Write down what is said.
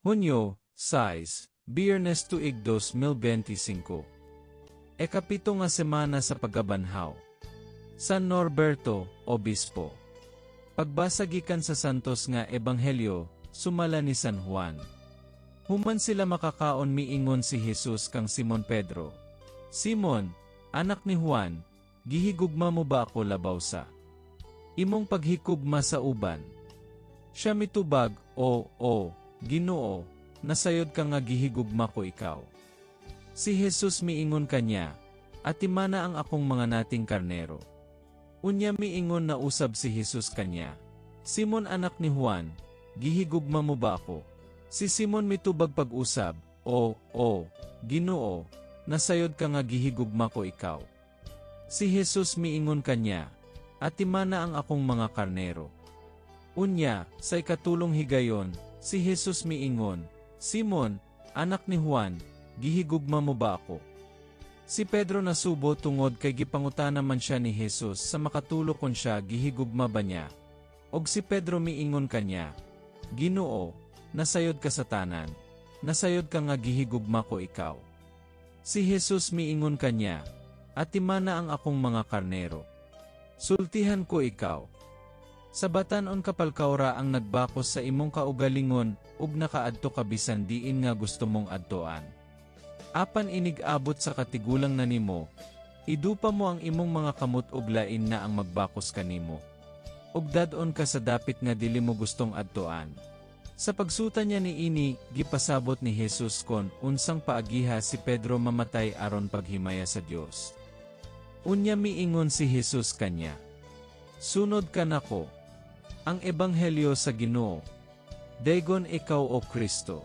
Hunyo, 6, Biyernes tuig 2025. Ekapito nga semana sa pagkabanhaw. San Norberto, Obispo. Pagbasa gikan sa Santos nga Ebanghelyo, sumala ni San Juan. Human sila makakaon, miingon si Jesus kang Simon Pedro, "Simon, anak ni Juan, gihigugma mo ba ako labaw sa imong paghikugma sa uban?" Siya mitubag, "O, o, Ginoo, nasayod ka nga gihigugma ko ikaw." Si Jesus miingon kanya, "Atimana ang akong mga nating karnero." Unya miingon na usab si Jesus kanya, "Simon, anak ni Juan, gihigugma mo ba ako?" Si Simon mitubag pag-usab, "O, o, Ginoo, nasayod ka nga gihigugma ko ikaw." Si Jesus miingon kanya, "Atimana ang akong mga karnero." Unya, sa ikatulong higayon, si Jesus miingon, "Simon, anak ni Juan, gihigugma mo ba ako?" Si Pedro nasubo tungod kay gipangutana man siya ni Jesus sa makatulo kon siya gihigugma ba niya. Og si Pedro miingon kanya, "Ginoo, nasayod ka sa tanan, nasayod ka nga gihigugma ko ikaw." Si Jesus miingon kanya, "Atimana ang akong mga karnero. Sultihan ko ikaw. Sa batan-on kapalkawra ang nagbakos sa imong kaugalingon ug nakaadto ka bisan diin nga gusto mong adtoan. Apan inig-abot sa katigulang na nimo, idupa mo ang imong mga kamot ug lain na ang magbakos kanimo ug dad-on ka sa dapit nga dili mo gustong adtoan." Sa pagsuta niya niini, gipasabot ni Jesus kon unsang paagiha si Pedro mamatay aron paghimaya sa Dios. Unya miingon si Jesus kanya, "Sunod ka nako." Ang Ebanghelyo sa Ginoo. Daygon ikaw, O Kristo.